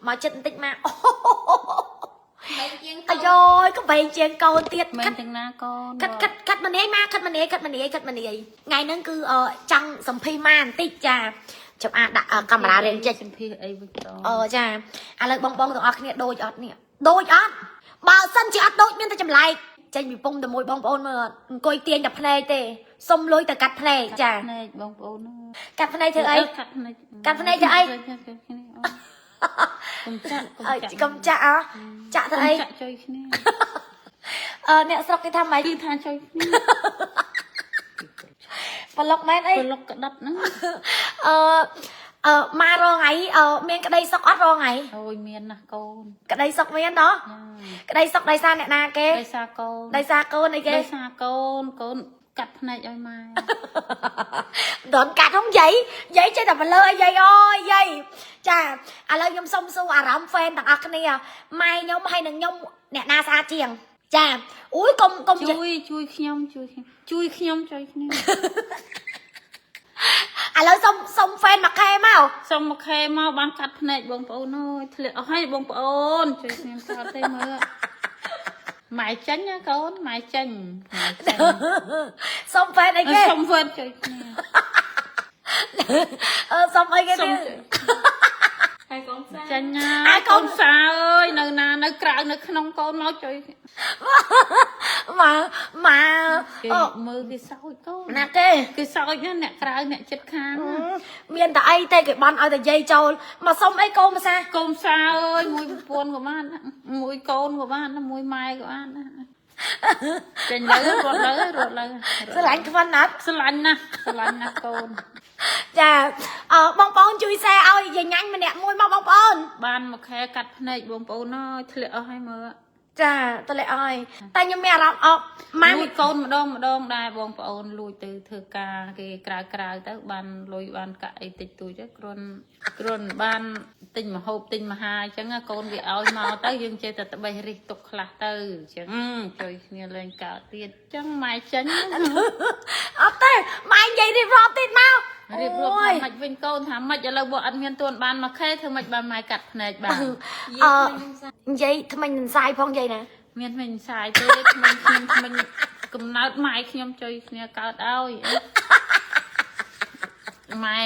មកចិត្តបន្តិចមកអូ មិនជាង អាយយក៏បែងជាងកូនទៀត កាត់ មិនទាំងណាកូន កាត់កាត់កាត់មនាយមកកាត់មនាយកាត់មនាយកាត់មនាយថ្ងៃហ្នឹងគឺអឺចង់សម្ភាសមកបន្តិចចាចាំអាដាក់កាមេរ៉ារៀងចេញ សម្ភាសអីវិញត អឺចាឥឡូវបងបងទាំងអស់គ្នាដូចអត់នេះដូចអត់បើសិនជាអត់ដូចមានតែចម្លែកចេញពីពុំតែមួយបងប្អូនមើលអត់អង្គុយទាញតែភ្នែកទេសុំលុយតែកាត់ភ្នែកចា ភ្នែកបងប្អូន កាត់ភ្នែកធ្វើអី កាត់ភ្នែក កាត់ភ្នែកធ្វើអី កុំចាក់ អើកុំចាក់អចាក់ធ្វើអី ចាក់ជួយគ្នា អឺអ្នកស្រុកគេថាម៉េច គឺថាជួយគ្នា ប្លុកមែនអី ប្លុកក្តាប់ហ្នឹង អឺអឺមករងថ្ងៃអឺមានក្តីសុខអត់រងថ្ងៃ អូយមានណាស់កូន ក្តីសុខមានណោះក្តីសុខដោយសារអ្នកណាគេ ដោយសារកូន ដោយសារកូនអីគេ ដោយសារកូនកូនកាត់ភ្នែកឲ្យម៉ែ ដនកាត់ហ្នឹងយាយយាយចេះតែបលើអីយាយអូយយាយចាឥឡូវខ្ញុំសុំសួរអារម្មណ៍ fan ទាំងអស់គ្នាម៉ែខ្ញុំហើយនឹងខ្ញុំអ្នកណាស្អាតជាងចាអូយកុំកុំ ជួយជួយខ្ញុំជួយខ្ញុំជួយខ្ញុំជួយគ្នា ឥឡូវសុំសុំ fan មួយខែមក សុំមួយខែមកបានកាត់ភ្នែកបងប្អូនអើយធ្លាក់អស់ហើយបងប្អូនជួយខ្ញុំកាត់ទេមើលម៉ែចេញណាកូនម៉ែចេញម៉ែចេញ សុំ fan អីគេ សុំ fan ជួយគ្នា អឺសុំអីគេ សុំ ទៀត ហើយកូនសា ចេញណា អាយកូន កូនសាអើយនៅណានៅក្រៅនៅក្នុងកូនមកជួយ មកមក គេ អូ មើលគេសោចកូន ណាគេ គេសោចណាអ្នកក្រៅអ្នកចិត្តខាងណា មានតែអីទេគេបន់ឲ្យតែយាយចូលមកសុំអីកូនភាសា កូនសាអើយមួយប្រពន្ធក៏បានណាមួយកូនក៏បានណាមួយម៉ែក៏បានណាចេញលើរត់លើរត់លើ ស្រឡាញ់ខ្វិនអត់ ស្រឡាញ់ណាស់ស្រឡាញ់ណាស់កូន ចាអឺបងប្អូនជួយ share ឲ្យយាយញ៉ាញ់ម្នាក់មួយមកបងប្អូន បានមួយខែកាត់ភ្នែកបងប្អូនអើយធ្លាក់អស់ហើយមើល ចាតលេអើយតែខ្ញុំមានអារម្មណ៍អបម៉ា លួចកូនម្ដងម្ដងដែរបងប្អូនលួចទៅធ្វើការគេក្រៅក្រៅទៅបានលុយបានកាក់អីតិចតួចទៅគ្រាន់គ្រាន់បានទិញម្ហូបទិញមហាអញ្ចឹងណាកូនវាឲ្យមកទៅយើងចេះតែត្បេះរិះទុកខ្លះទៅអញ្ចឹងជួយគ្នាលេងកើតទៀតអញ្ចឹងម៉ែចេញ អត់ទេម៉ែនិយាយរៀបរាប់ទៀតមក រៀបរាប់ថាម៉េចវិញកូនថាម៉េចឥឡូវបើអត់មានទួនបានមួយខែធ្វើម៉េចបានម៉ែកាត់ភ្នែកបាន អឺនិយាយថ្មិញនឹងសាយផងយាយណា មានថ្មិញសាយទេថ្មិញខ្ញុំថ្មិញកំណើតម៉ែខ្ញុំជួយគ្នាកើតឲ្យម៉ែ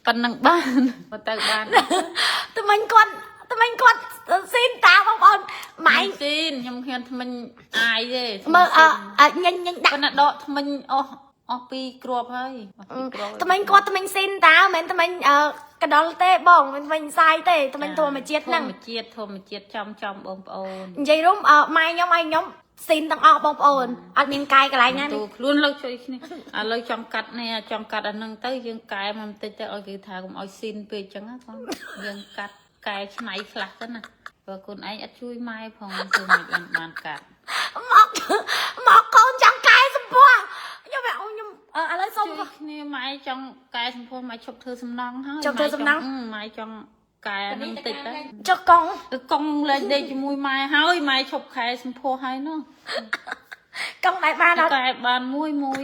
ប៉ុណ្ណឹងបានបើទៅបាន ថ្មិញគាត់ថ្មិញគាត់ស៊ីនតាបងប្អូនម៉ែ ស៊ីនខ្ញុំហ៊ានថ្មិញអាយទេ មើលអឺញញញដាក់ ប៉ុន្តែដកថ្មិញអស់អស់ពីរគ្រាប់ហើយអស់ពីរគ្រាប់ ថ្មិញគាត់ថ្មិញស៊ីនតាមិនមែនថ្មិញអឺកដុលទេបងមិនថ្មិញសាយទេថ្មិញធម្មជាតិហ្នឹង ធម្មជាតិធម្មជាតិចំចំបងប្អូន និយាយរួមអឺម៉ែខ្ញុំឲ្យខ្ញុំស៊ីនទាំងអស់បងប្អូនអត់មានកែកន្លែងណា ទូខ្លួនលើកជួយគ្នាឥឡូវចង់កាត់នេះចង់កាត់អាហ្នឹងទៅយើងកែមកបន្តិចទៅឲ្យគេថាកុំឲ្យស៊ីនពេកចឹងណាកូនយើងកាត់កែឆ្នៃខ្លះទៅណាបើកូនឯងអត់ជួយម៉ែផងធ្វើមិនបានបានកាត់ មកមកកូនចង់កែសម្ពោះខ្ញុំខ្ញុំឥឡូវសុំ ជួយគ្នាម៉ែចង់កែសម្ផស្សម៉ែឈប់ធ្វើសំណងហើយ ឈប់ធ្វើសំណង់ ម៉ែចង់កែហ្នឹងបន្តិចទៅ ចុះកង់ ទៅកង់លែងដេកជាមួយម៉ែហើយម៉ែឈប់ខែសម្ផស្សហើយនោះ កង់ដែរបានអត់ កែបានមួយមួយ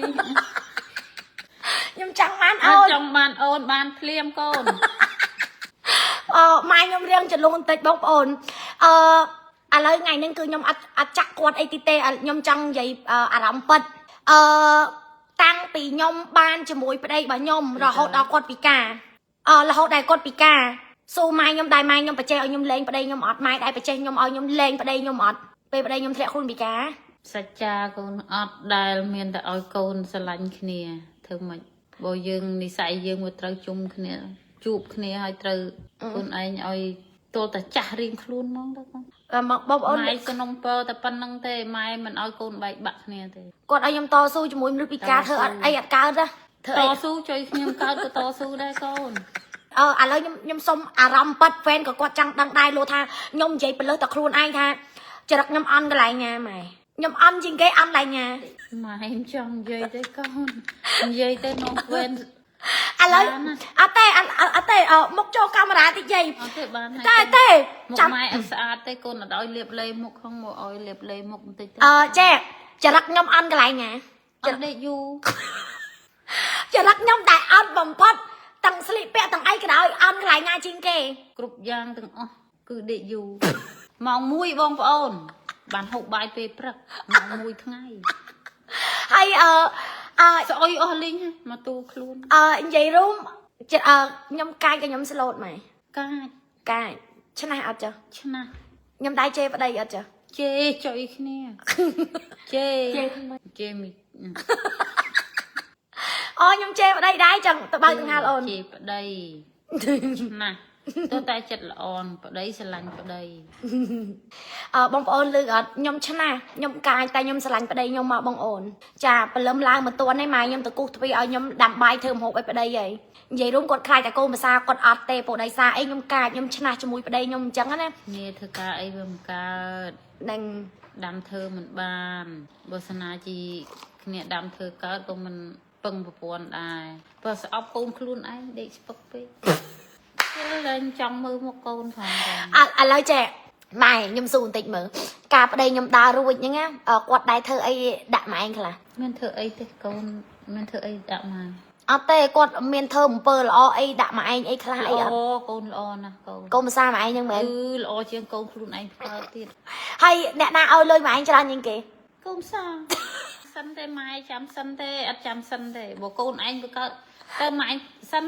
ខ្ញុំចង់បាន អ អូន ត់ចង់បានអូនបានភ្លាមកូន អឺម៉ែខ្ញុំរៀងចលងបន្តិចបងប្អូនអឺឥឡូវថ្ងៃហ្នឹងគឺខ្ញុំអត់អត់ចាក់គាត់អីទីទេខ្ញុំចង់និយាយអារម្មណ៍ពិតអឺតាំងពីខ្ញុំបានជាមួយប្តីរបស់ខ្ញុំរហូតដល់គាត់ពិការអឺរហូតដល់គាត់ពិការស៊ូម៉ែខ្ញុំដែរម៉ែខ្ញុំបច្ចេកឲ្យខ្ញុំលេងប្តីខ្ញុំអត់ម៉ែដែរបច្ចេកខ្ញុំឲ្យខ្ញុំលេងប្តីខ្ញុំអត់ពេលប្តីខ្ញុំធ្លាក់ខ្លួនពិការ សច្ចាកូនអត់ដែលមានតែឲ្យកូនស្រឡាញ់គ្នាធ្វើម៉េចបើយើងនិស័យយើងមកត្រូវជុំគ្នាជួបគ្នាហើយត្រូវខ្លួនឯងឲ្យទល់តែចាស់រៀងខ្លួនហ្មងទៅកូន អឺមកបងប្អូន ម៉ែសំណុំពរតែប៉ុណ្្នឹងទេម៉ែមិនឲ្យកូនបែកបាក់គ្នាទេ គាត់ឲ្យខ្ញុំតស៊ូជាមួយមនុស្សពិការធ្វើអត់អីអត់កើតទេធ្វើ ត អី ស៊ូជួយខ្ញុំកើតក៏តស៊ូដែរកូន អឺឥឡូវខ្ញុំខ្ញុំសុំអារម្មណ៍ប៉ាត់ហ្វេនក៏គាត់ចង់ដឹងដែរលោកថាខ្ញុំនិយាយព្រលឹះតែខ្លួនឯងថាចរិតខ្ញុំអន់កន្លែងណាម៉ែខ្ញុំអន់ជាងគេអន់កន្លែងណា ម៉ែមិនចង់និយាយទេកូននិយាយទៅនងវេន ឥឡូវអត់ទេអត់អត់ទេអឺមុខចូលកាមេរ៉ាតិចយាយ អត់ទេបានហើយ តែទេ មុខ ចាំ ម៉ែអត់ស្អាតទេកូនអត់ឲ្យលាបលេមុខហងមកឲ្យលាបលេមុខបន្តិចទៅ អឺចេះចរិតខ្ញុំអន់កន្លែងណា អត់ដេកយូរ ចរិតខ្ញុំដែលអន់បំផុតទាំងស្លៀកពាក់ទាំងអីក៏ដោយអន់កន្លែងណាជាងគេ គ្រប់យ៉ាងទាំងអស់ គឺដេកយូរម៉ោង1បងប្អូន បានហូបបាយពេលព្រឹកម៉ោង1ថ្ងៃ ហើយអឺអឺ ស្អុយអស់លីងហើយមកទូខ្លួន និយាយរួមចិត្តខ្ញុំកាយក៏ខ្ញុំស្លូតម៉ែ កាច កាយឆ្នះអត់ចា ឆ្នះ ខ្ញុំដៃជេរប្តីអត់ចា ជេរចុយគ្នាជេរជេរមី អូខ្ញុំជេរប្តីដែរចឹងទៅបើកកង្ហាលអូន ជេរប្តីឆ្នះទោះតែចិត្តល្អនប្តីស្រឡាញ់ប្តី បងប្អូនលឺអត់ខ្ញុំឆ្នះខ្ញុំកាយតែខ្ញុំស្រឡាញ់ប្តីខ្ញុំមកបងអូនចាព្រលឹមឡើងមិនទាន់ទេម៉ែខ្ញុំទៅគូសទ្វារឲ្យខ្ញុំដាំបាយធ្វើម្ហូបឲ្យប្តីហីនិយាយរួមគាត់ខ្លាចតែកូនភាសាគាត់អត់ទេព្រោះដោយសារអីខ្ញុំកាចខ្ញុំឆ្នះជាមួយប្តីខ្ញុំអញ្ចឹងណា គ្នាធ្វើការអីវាមិនកើត នឹង ដាំធ្វើមិនបានបើស្នាជីគ្នាដាំធ្វើកើតក៏មិនពឹងប្រព័ន្ធដែរបើស្អប់កូនខ្លួនឯងដេកស្ពឹកពេកជិលលែងចង់មើលមុខកូនផងដែរ ឥឡូវចេះម៉ែខ្ញុំស៊ូបន្តិចមើលការប្តីខ្ញុំដើររួចហ្នឹងណាគាត់ដែរធ្វើអីដាក់ម៉ែឯងខ្លះ មានធ្វើអីទេកូនមានធ្វើអីដាក់មក អត់ទេគាត់មានធ្វើអំពើល្អអីដាក់ម៉ែឯងអីខ្លះអី ល្អ អត់ កូនល្អណាស់កូនក ូនភាសាម៉ែឯងហ្នឹងមែន គឺល្អជាងកូនខ្លួនឯងផ្កើតទៀត ហើយអ្នកណាឲ្យលុយម៉ែឯងច្រើនជាងគេ កូនសាសិនទេម៉ែចាំសិនទេអត់ចាំសិនទេបើកូនឯងវាកើតទៅម៉ែសិន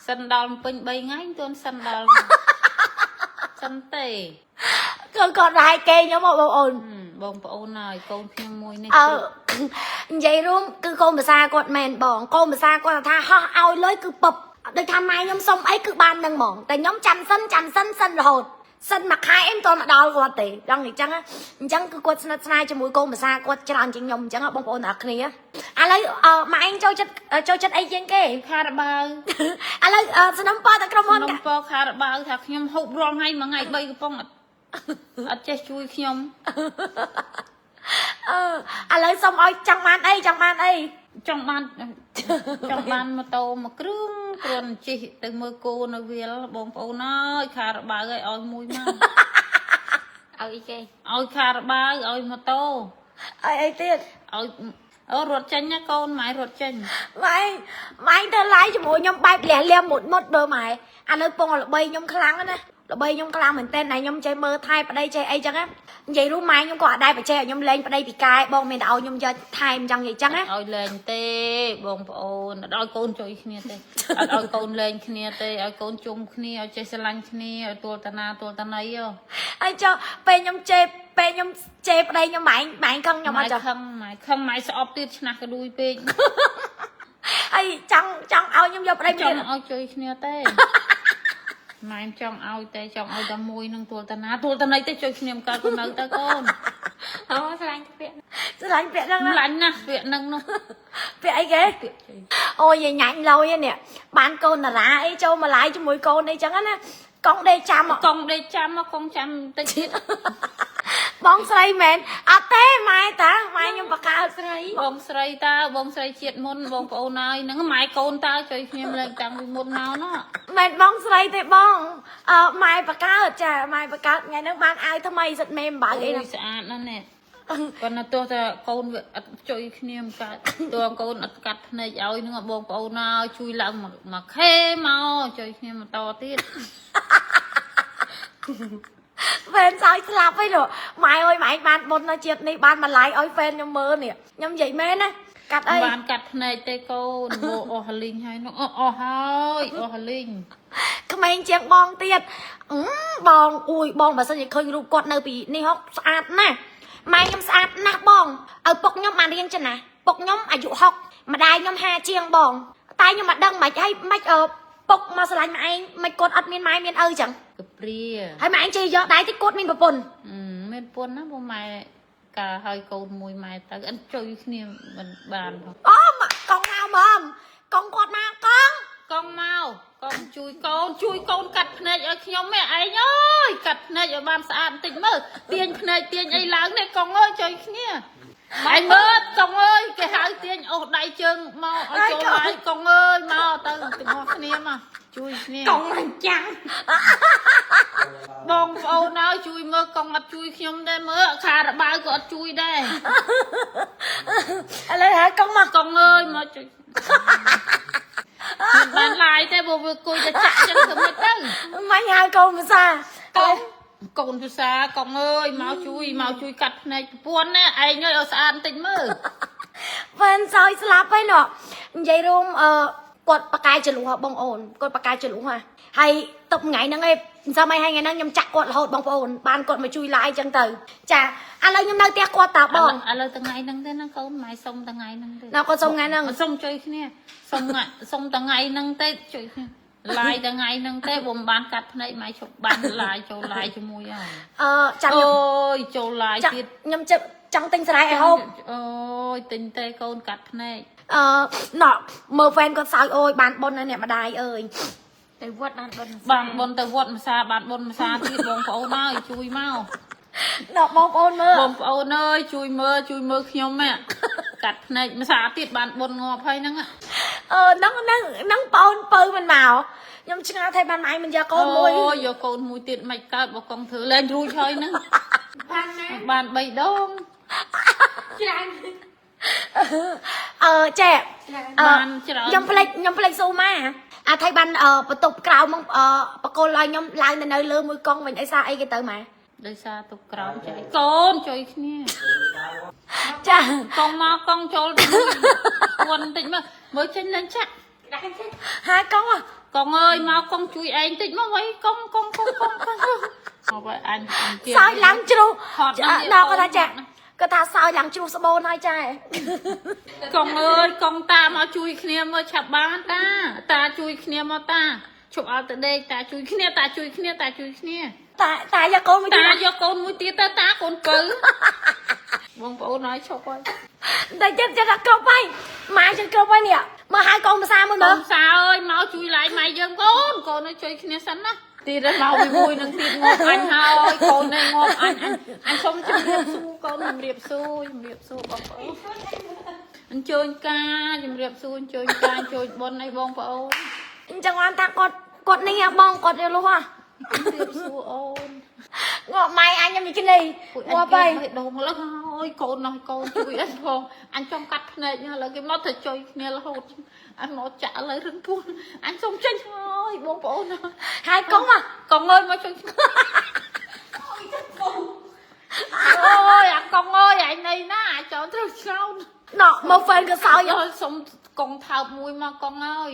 សិនដល់ពេញ3ថ្ងៃទន់សិនដល់សិនទេ គឺគាត់រ៉ាយគេខ្ញុំមកបងអូន ហឹមបងប្អូនហើយកូនខ្ញុំមួយនេះ អើនិយាយរួមគឺកូនភាសាគាត់មែនបងកូនភាសាគាត់ថាហោះឲ្យលុយគឺពឹបដូចថាម៉ែខ្ញុំសុំអីគឺបាននឹងហ្មងតែខ្ញុំចាំសិនចាំសិនសិនរហូតសិនមួយខែអីមិនទាន់មកដល់គាត់ទេដល់អញ្ចឹងអញ្ចឹងគឺគាត់ស្និទ្ធស្នាលជាមួយកូនភាសាគាត់ច្រើនជាងខ្ញុំអញ្ចឹងបងប្អូនទាំងអស់គ្នាឥឡូវម៉ែឯងចូលចិត្តចូលចិត្តអីជាងគេ ខារបាវ ឥឡូវសំណពរទៅក្រុមហ៊ុន ខ្ញុំពរខារបាវថាខ្ញុំហូបរាល់ថ្ងៃមួយថ្ងៃ3កំប៉ុងអត់អត់ចេះជួយខ្ញុំ អឺឥឡូវសុំឲ្យចង់បានអីចង់បានអី ចង់បានចង់បានម៉ូតូមួយគ្រឿងគ្រាន់ជិះទៅមើលគោនៅវាលបងប្អូនអើយខារបាវឲ្យឲ្យមួយមក ឲ្យអីគេ ឲ្យខារបាវឲ្យម៉ូតូ ឲ្យអីទៀត ឲ្យអូរត់ចេញណាកូនម៉ែរត់ចេញ ម៉ែម៉ែទៅឡាយជាមួយខ្ញុំបែបលះលះមុតមុតមើលម៉ែឥឡូវពងល្បីខ្ញុំខ្លាំងណាស់ល្បីខ្ញុំខ្លាំងមែនតើណែខ្ញុំចេះមើលថែប្តីចេះអីចឹងណានិយាយរួមម៉ែខ្ញុំក៏អត់ដែរបច្ចេកឲ្យខ្ញុំលេងប្តីពីកែបងមានតែឲ្យខ្ញុំយកថែមចឹងនិយាយចឹងណា ឲ្យលែងទេបងប្អូនអត់ឲ្យកូនជួយគ្នាទេអត់ឲ្យកូនលែងគ្នាទេឲ្យកូនជុំគ្នាឲ្យចេះស្រឡាញ់គ្នាឲ្យទួលតាណាទួលតាណីហ៎ ហើយចុះពេលខ្ញុំជេរពេលខ្ញុំជេរប្តីខ្ញុំម៉ែម៉ែខឹងខ្ញុំអត់ចុះ ខឹងម៉ែខឹងម៉ែស្អប់ទៀតឆ្នះកដួយពេក ហើយចង់ចង់ឲ្យខ្ញុំយកប្តី ច ទៀត ង់ឲ្យជួយគ្នាទេម៉ែមិនចង់ឲ្យទេចង់ឲ្យតែមួយនឹងទួលតាណាទួលតាណីទេជួយគ្នាមិនកើតក៏នៅទៅកូន អូស្រឡាញ់ពាក្យ ស្រឡាញ់ពាក្យហ្នឹងណា ឡាញ់ណាស់ពាក្យនឹងនោះ ពាក្យអីគេ ពាក្យជួយ អូយញ៉ាញ់លយនេះបានកូនតារាអីចូលមកឡាយជាមួយកូនអីចឹងណាកង់ដេកចាំ កងដេកចាំមកកងចាំតិចទៀត បងស្រីមែនអត់ទេម៉ែតាម៉ែខ្ញុំបកកើតស្រី បងស្រីតើបងស្រីជាតិមុនបងប្អូនហើយហ្នឹងម៉ែកូនតើជួយខ្ញុំលែងតាំងពីមុនមកណោះ មែនបងស្រីទេបងអឺម៉ែបកកើតចាម៉ែបកកើតថ្ងៃហ្នឹងបានអាវថ្មីសិតមេអំបៅអី អូ ហ្នឹង យស្អាតណាស់នេះប៉ុន្តែទោះតែកូនវាអត់ជួយគ្នាមិនកើតទោះកូនអត់កាត់ភ្នែកឲ្យហ្នឹងបងប្អូនហើយជួយឡើងមកខេមកជួយគ្នាមកតទៀត ហ្វេនសើចស្លាប់ហើយលោកម៉ែអើយម៉ែឯងបានបុណ្យនៅជាតិនេះបានមកឡាយឲ្យហ្វេនខ្ញុំមើលនេះខ្ញុំនិយាយមែនណាកាត់អី បានកាត់ភ្នែកទេកូនមកអស់លីងហើយនោះអស់ហើយអស់លីង ក្មេងជាងបងទៀតអឺបងអួយបងបើសិនជាឃើញរូបគាត់នៅពីនេះហ៎ស្អាតណាស់ម៉ែខ្ញុំស្អាតណាស់បងឲ្យពុកខ្ញុំបានរៀងចំណាស់ពុកខ្ញុំអាយុ60ម្ដាយខ្ញុំ50ជាងបងតែខ្ញុំមិនដឹងមិនហីមិនអឺពុកមកស្រឡាញ់ម៉ែឯងមិនគាត់អត់មានម៉ែមានឪចឹង កព្រា ហើយម៉ែឯងជិះយកដៃតិចគាត់មានប្រពន្ធ មានពុនណាបងម៉ែកាលហើយកូនមួយម៉ែទៅអត់ជួយគ្នាមិនបានផង អូមកកង់មកមមកង់គាត់មកកង់ កងមកកងជួយកូនជួយកូនកាត់ភ្នែកឲ្យខ្ញុំឯងអើយកាត់ភ្នែកឲ្យបានស្អាតបន្តិចមើលទាញភ្នែកទាញអីឡើងនេះកងអើយជួយគ្នាឯងមើលកងអើយគេហៅទាញអូសដៃជើងមកឲ្យចូលហើយកងអើយមកទៅទាំងអស់គ្នាមកជួយគ្នា កង់មិនចាំង បងប្អូនអើយជួយមើលកងអត់ជួយខ្ញុំដែរមើលខារបាវក៏អត់ជួយដែរ ឥឡូវហើយកង់មក កងអើយមកជួយមិនបានឡាយទេព្រោះវាគួយតែចាក់ចឹងធ្វើម៉េចទៅ មាញ់ហើយកូនភាសា កូនកូនភាសាកងអើយមកជួយមកជួយកាត់ភ្នែកប្រពន្ធណាឯងអើយឲ្យស្អាតបន្តិចមើល ហ្វេនសើចស្លាប់ហើយណោះនិយាយរួមអឺគាត់បកកាយចលុះហ៎បងអូនគាត់បកកាយចលុះហ่ะហើយតុបថ្ងៃហ្នឹងឯងមិនសមអីហើយថ្ងៃហ្នឹងខ្ញុំចាក់គាត់រហូតបងប្អូនបានគាត់មកជួយ live ចឹងទៅចាឥឡូវខ្ញុំនៅផ្ទះគាត់តាបង ឥឡូវថ្ងៃហ្នឹងទេណាកូនម៉ែសុំថ្ងៃហ្នឹងទេ ណាគាត់សុំថ្ងៃហ្នឹង សុំជួយគ្នាសុំថ្ងៃសុំថ្ងៃហ្នឹងទេជួយគ្នាឡាយថ្ងៃហ្នឹងទេបើមិនបានកាត់ភ្នែកម៉ែជប់បានឡាយចូលឡាយជាមួយហើយ អឺចាំខ្ញុំ អូយចូលឡាយ ចាំ ទៀត ខ្ញុំចិត្តចង់ទិញស្រែឲ្យហូប អូយទិញទេកូនកាត់ភ្នែក អឺណោះមើលហ្វេនគាត់សើចអូយបានប៉ុនណាអ្នកម្ដាយអើយ ទៅវត្តបានបុណ្យ បានបុណ្យទៅវត្តម្សាបានបុណ្យម្សាទៀតបងប្អូនអើយជួយមក ណោះបងប្អូនមើល បងប្អូនអើយជួយមើលជួយមើលខ្ញុំហ่ะកាត់ភ្នែកម្សាទៀតបានបុណ្យងាប់ហើយហ្នឹង អឺហ្នឹងហ្នឹងហ្នឹងបងពៅមិនមកខ្ញុំឆ្ងល់ថាបានម៉ែមិនយកកូនមួយ អូយយកកូនមួយទៀតមិនកើតបើកងធ្វើលែងរួចហើយហ្នឹង បានណា បាន3ដង ច្រើន អឺចេះ ច្រើន អឺ បានច្រើន ខ្ញុំភ្លេចខ្ញុំភ្លេចស៊ូម៉ាអាថៃបានអឺបន្ទប់ក្រៅមកអឺបកគលឲ្យខ្ញុំឡើងទៅនៅលើមួយកង់វិញអីសាអីគេទៅម៉ែ ដោយសារទុកក្រោមចៃកូនជួយគ្នា ចា កងមកកងចូលទៅគួនបន្តិចមើលមើលចេញលេងចាក់ ដាក់ចេះ ហើយកង់ហ៎ កងអើយមកកងជួយឯងតិចមកໄວកងកងកងកងកងមកໄວអញអញទៀត សើចឡើងជ្រុះ ហត់ណាស់ ដល់គាត់ថាចាគាត់ថាសើចឡើងជ្រុះស្បូនហើយចា កងអើយកងតាមកជួយគ្នាមើលឆាប់បានតាតាជួយគ្នាមកតាឈប់ឲ្យទៅដេកតាជួយគ្នាតាជួយគ្នាតាជួយគ្នា តាតាយកកូនមួយ តា ទៀត យកកូនមួយទៀតទៅតាកូនពៅបងប្អូនហើយឈប់ហើយ តែចិត្តចិត្តថាគ្រប់ហើយម៉ែចិត្តគ្រប់ហើយនេះមកហើយកូនភាសាមួយមើល កូនសាអើយមកជួយឡាយម៉ែយើងកូនកូនឲ្យជួយគ្នាសិនណាទៀតហើយមកពីមួយនឹងទៀតងាប់អញហើយកូននេះងាប់អញអញអញសុំជម្រាបសួរកូនជម្រាបសួរជម្រាបសួរបងប្អូនអញ្ជើញការជម្រាបសួរអញ្ជើញការអញ្ជើញបុណ្យអីបងប្អូន អញ្ចឹងបានថាគាត់គាត់នេះហ៎បងគាត់យល់ហ៎ ជម្រាបសួរអូន ងាប់ម៉ែអញខ្ញុំនេះគ្នា ពួក ងាប់ហើយ ដងលើហើយកូននោះកូនជួយអញផងអញចង់កាត់ភ្នែកឥឡូវគេមកទៅជួយគ្នារហូតអញមកចាក់ឥឡូវរឹងពោះអញសុំចេញហើយបងប្អូន ហើយកុំហ៎ កងអើយមកជួយអូយអាកងអើយអញណីណាអាចោត្រូវឆ្នោត ណោះមកហ្វេនក៏សើច អើយសុំកងថើបមួយមកកងអើយ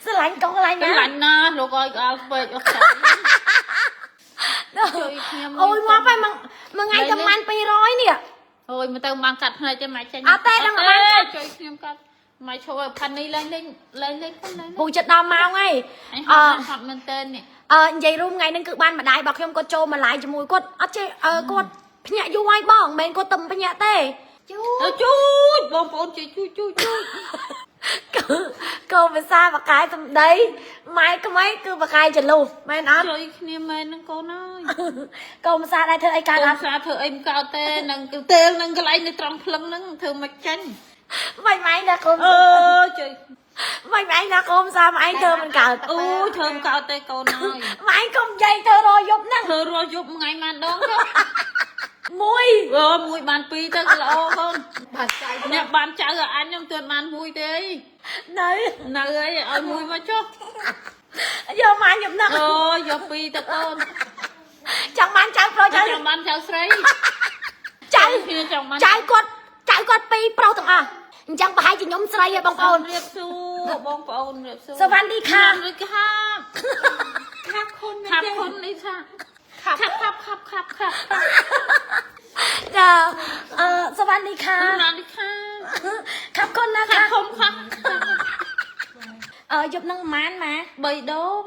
ស្រឡាញ់កុំកន្លែង ទៅ ណា ឡាញ់ណាលោកអើយក្អល់ពេកអស់ចាជួយខ្ញុំ អូយងាប់ហើយមួយមួយថ្ងៃតែម៉ាន់200នេះ អូយមកទៅបានកាត់ភ្នែកទេម៉ែចេញ អត់ទេដល់បានកាត់ ជួយខ្ញុំកាត់ម៉ែឈប់ឲ្យផាន់នេះលែងលេងលែងលេងផងលែង ពូចិត្តដល់ម៉ោងហើយ អញហត់ហត់មែនតើនេះ អឺនិយាយរួមថ្ងៃហ្នឹងគឺបានម្ដាយរបស់ខ្ញុំគាត់ចូលមកឡាយជាមួយគាត់អត់ចេះអឺគាត់ភ្ញាក់យូរហើយបងមិនមែនគាត់តែភ្ញាក់ទេ ជូ ទៅជួយបងប្អូនជួយជួយជួយជួយ គឺកូនភាសាបកាយសំដីម៉ែក្មេកគឺបកាយចលុះមែនអត់ ជួយគ្នាមែនហ្នឹងកូនអើយក ូនភាសាដែរធ្វើអីកើត កូ អត់ នសាធ្វើអីមិនកើតទេនឹងទេលនឹងកន្លែងនៅត្រង់ភ្លឹងហ្នឹងធ្វើមិនចាញ់ មិនម៉ែណាកូន អើជួយ មិនម៉ែណាកូនភាសាម៉ែធ្វើមិនកើត អូធ្វើមិនកើតទេកូនអើយ ម៉ែកុំនិយាយធ្វើរយប់ហ្នឹង ធ្វើរាល់យប់ថ្ងៃម៉ានដងទៅ មួយ អឺមួយបានពីរទៅក៏ល្អកូន បានចៃ អ្នកបានចៅឲ្យអញខ្ញុំទើបបានមួយទេ នៅ នៅអីឲ្យមួយមកចុះ យកម៉ែខ្ញុំនឹក អូយកពីរទៅកូន ចង់បានចៅប្រុសចៅ ចង់បានចៅស្រី ចៅ គ្នាចង់បាន ចៅគាត់ចៅគាត់ពីរប្រុសទាំងអស់អញ្ចឹងប្រហែលជាខ្ញុំស្រីហ៎បងប្អូន រៀបសួរបងប្អូនរៀបសួរ សវណ្ណីខា ឬខាប ខាប់ខុន ខាបខុននេះថាខាបខាបខាបខាបខាប ចាអឺសវណ្ណីខា ណានេះខា ขับคนนะ ខា คะ បខុំខា អឺយប់នឹងម៉ានម៉ា បីដង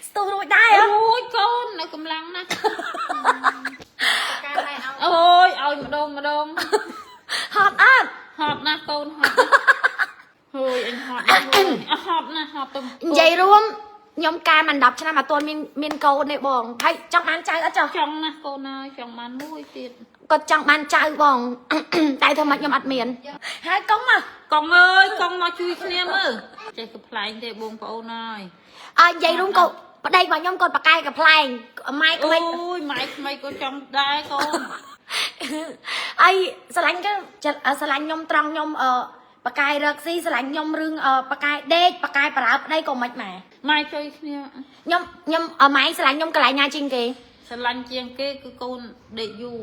ស្ទុះរួចដែរហ៎ រួចកូននៅកម្លាំងណាស់ ការណែឲ្យ អូយឲ្យម្ដងម្ដង ហត់អត់ ហត់ណាស់កូនហត់ណាស់ហើយអញហត់ណាស់ហើយហត់ណាស់ហត់ទៅ និយាយរួមខ្ញុំកែមិន10ឆ្នាំអត់ទាន់មានមានកូនទេបងហើយចង់បានចៅអត់ចុះ ចង់ណាស់កូនហើយចង់បានមួយទៀត គាត់ចង់បានចៅបង តែធ្វើម៉េចខ្ញុំអត់មានហើយកុំមក កងអើយកងមកជួយគ្នាមើលចេះកំ pl ែងទេបងប្អូនហើយ អើនិយាយរួមក៏ប្តីរបស់ខ្ញុំគាត់ប្រកែកកំ pl ែងម៉ែក្មេក អូយម៉ែក្មេកក៏ចង់ដែរកូន អីស្រឡាញ់គេស្រឡាញ់ខ្ញុំត្រង់ខ្ញុំអឺ បកាយរកស៊ីស្រឡាញ់ខ្ញុំរឿងបកាយដេកបកាយប្រើប្តីក៏មិនម៉ែ ម៉ែជួយគ្នា ខ្ញុំខ្ញុំអឺម៉ែស្រឡាញ់ខ្ញុំកន្លែងណាជាងគេ ស្រឡាញ់ជាងគេគឺកូនដេកយូរ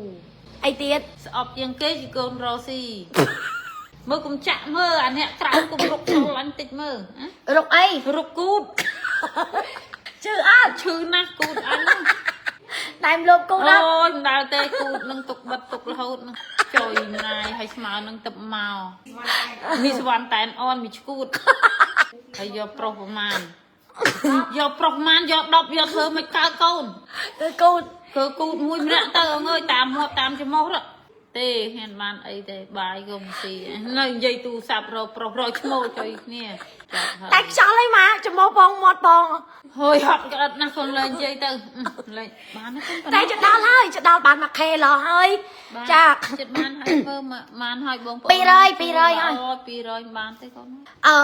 អីទៀត ស្អប់ជាងគេគឺកូនរស់ស៊ីមើលកុំចាក់មើលអាអ្នកក្រៅកុំរុកចូលអញតិចមើលហ៎ រុកអី រុកគូត ជឿអត់ ឈឺណាស់គូតអញហ្នឹង ណែមលោកគូដល់ អូយមិនដែលទេគូតនឹងទុកបិទទុករហូតនឹងចុយណាយហើយស្មើនឹងទឹកមកមានស្វាន់តែនអនមានឈួតហើយយកប្រុសប្រមាណយកប្រុសប្រមាណយក10យកធ្វើមិនកើតកូន គឺគូត គឺគូតមួយម្នាក់ទៅអើយតាមមាត់តាមច្រមុះទៅទេហ៊ានបានអីទេបាយក៏មិនស៊ីនៅនិយាយទូរស័ព្ទរកប្រុសរកឈ្មោះចុយគ្នាចាប់ហើយ តែខ្យល់អីម៉ាច្រមុះបងមាត់បង ហើយហត់ក្អិតណាស់កូនលែងនិយាយទៅលែងបានទេកូន តែចដល់ហើយចដល់បានមួយខេឡហើយ បាន ចា ចិត្តបានហើយធ្វើមកបានហើយបងប្អូន 200 200ហើយ អូ200បានទេកូន អឺ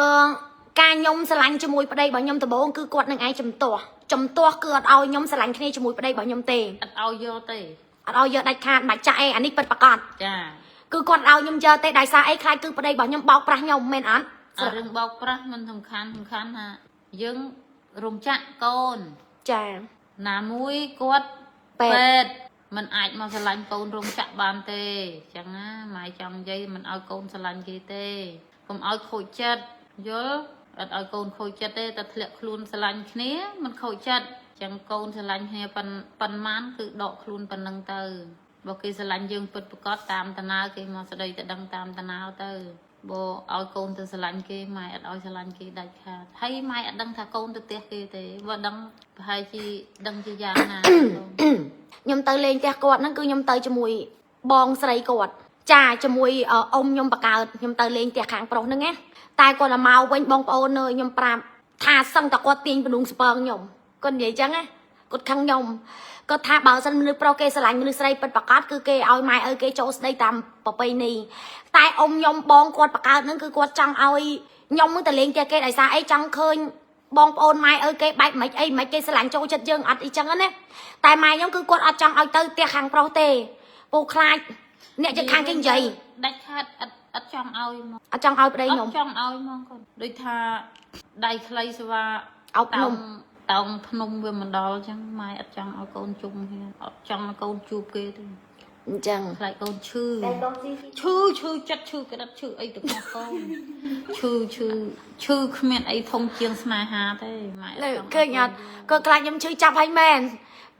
ការខ្ញុំស្រឡាញ់ជាមួយប្តីរបស់ខ្ញុំដំបូងគឺគាត់នឹងឯងចំទាស់ចំទាស់គឺអត់ឲ្យខ្ញុំស្រឡាញ់គ្នាជាមួយប្តីរបស់ខ្ញុំទេ អត់ឲ្យយកទេ អត់ឲ្យយកដាច់ខាតមិនចាក់អីអានេះពិតប្រាកដ ចា គឺគាត់ឲ្យខ្ញុំយកទេដោយសារអីខ្លាចគឺប្តីរបស់ខ្ញុំបោកប្រាស់ខ្ញុំមែនអត់ អារឿងបោកប្រាស់មិនសំខាន់សំខាន់ថាយើងរោងចក្រកូន ចា ណាមួយគាត់ ពេទ្យ ទ្យមិនអាចមកស្រឡាញ់កូនរោងចក្របានទេអញ្ចឹងណាម៉ែចង់និយាយមិនឲ្យកូនស្រឡាញ់គេទេកុំឲ្យខូចចិត្តយល់អត់ឲ្យកូនខូចចិត្តទេតែធ្លាក់ខ្លួនស្រឡាញ់គ្នាមិនខូចចិត្តអញ្ចឹងកូនស្រឡាញ់គ្នាប៉ុនប៉ុន្មានគឺដកខ្លួនប៉ុណ្ណឹងទៅបើគេស្រឡាញ់យើងពិតប្រាកដតាមតាណាគេមកស្ដីទៅដឹងតាមតាណាទៅបើឲ្យកូនទៅស្រឡាញ់គេម៉ែអត់ឲ្យស្រឡាញ់គេដាច់ខាតហើយម៉ែអត់ដឹងថាកូនទៅផ្ទះគេទេបើដឹងប្រហែលជាដឹងជាយ៉ាងណាកូន ខ្ញុំទៅលេងផ្ទះគាត់ហ្នឹងគឺខ្ញុំទៅជាមួយបងស្រីគាត់ចាជាមួយអ៊ំខ្ញុំបកើតខ្ញុំទៅលេងផ្ទះខាងប្រុសហ្នឹងណាតែគាត់ទៅមកវិញបងប្អូនអើយខ្ញុំប្រាប់ថាសឹងតែគាត់ទាញបនុងស្ពងខ្ញុំគាត់និយាយចឹងណាគាត់ខឹងខ្ញុំគាត់ថាបើសិនមនុស្សប្រុសគេស្រឡាញ់មនុស្សស្រីពិតប្រាកដគឺគេឲ្យម៉ែឪគេចូលស្ដីតាមប្រពៃណីតែអ៊ំខ្ញុំបងគាត់បកើតហ្នឹងគឺគាត់ចង់ឲ្យខ្ញុំហ្នឹងទៅលេងផ្ទះគេដោយសារអីចង់ឃើញបងប្អូនម៉ែឪគេបែបមិនអីមិនគេស្រឡាញ់ចូលចិត្តយើងអត់អីចឹងណាតែម៉ែខ្ញុំគឺគាត់អត់ចង់ឲ្យទៅផ្ទះខាងប្រុសទេពូខ្លាចអ្នកជិតខាងគេនិយាយ ដាច់ខាតអត់អត់ចង់ឲ្យមក អត់ចង់ឲ្យប្តី អ ខ្ញុំ ត់ចង់ឲ្យមកកូនដូចថាដៃខ្លីស្វា អោបភ្នំ តោងភ្នំវាមិនដល់អញ្ចឹងម៉ែអត់ចង់ឲ្យកូនជុំគ្នាអត់ចង់ឲ្យកូនជួបគេទេ អញ្ចឹង ខ្លាចកូនឈឺ តែកូនស៊ី ឈឺឈឺចិត្តឈឺក្តិតឈឺអីទាំងអស់កូនឈឺឈឺឈឺគ្មានអីធំជាងស្នេហាទេម៉ែ លើ ចង់ ឃើញអត់គាត់ខ្លាចខ្ញុំឈឺចាប់ហើយមែន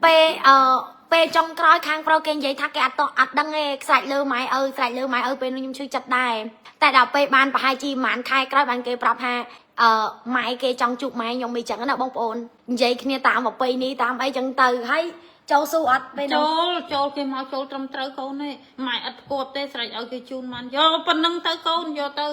ពេលអឺពេលចុងក្រោយខាងប្រុសគេនិយាយថាគេអត់តអត់ដឹងទេខ្សាច់លើម៉ែឪខ្សាច់លើម៉ែឪពេលនោះខ្ញុំឈឺចិត្តដែរតែដល់ពេលបានប្រហែលជាប្រហែលខែក្រោយបានគេប្រាប់ថាអឺម៉ែគេចង់ជួបម៉ែខ្ញុំអីចឹងណាបងប្អូននិយាយគ្នាតាមប្រពៃនេះតាមអីចឹងទៅហើយចូលស៊ូអត់ពេលនោះ ចូលចូលគេមកចូលត្រឹមត្រូវកូនទេម៉ែអត់ផ្គប់ទេស្រេចឲ្យគេជូនបានយកប៉ុណ្ណឹងទៅកូនយកទៅ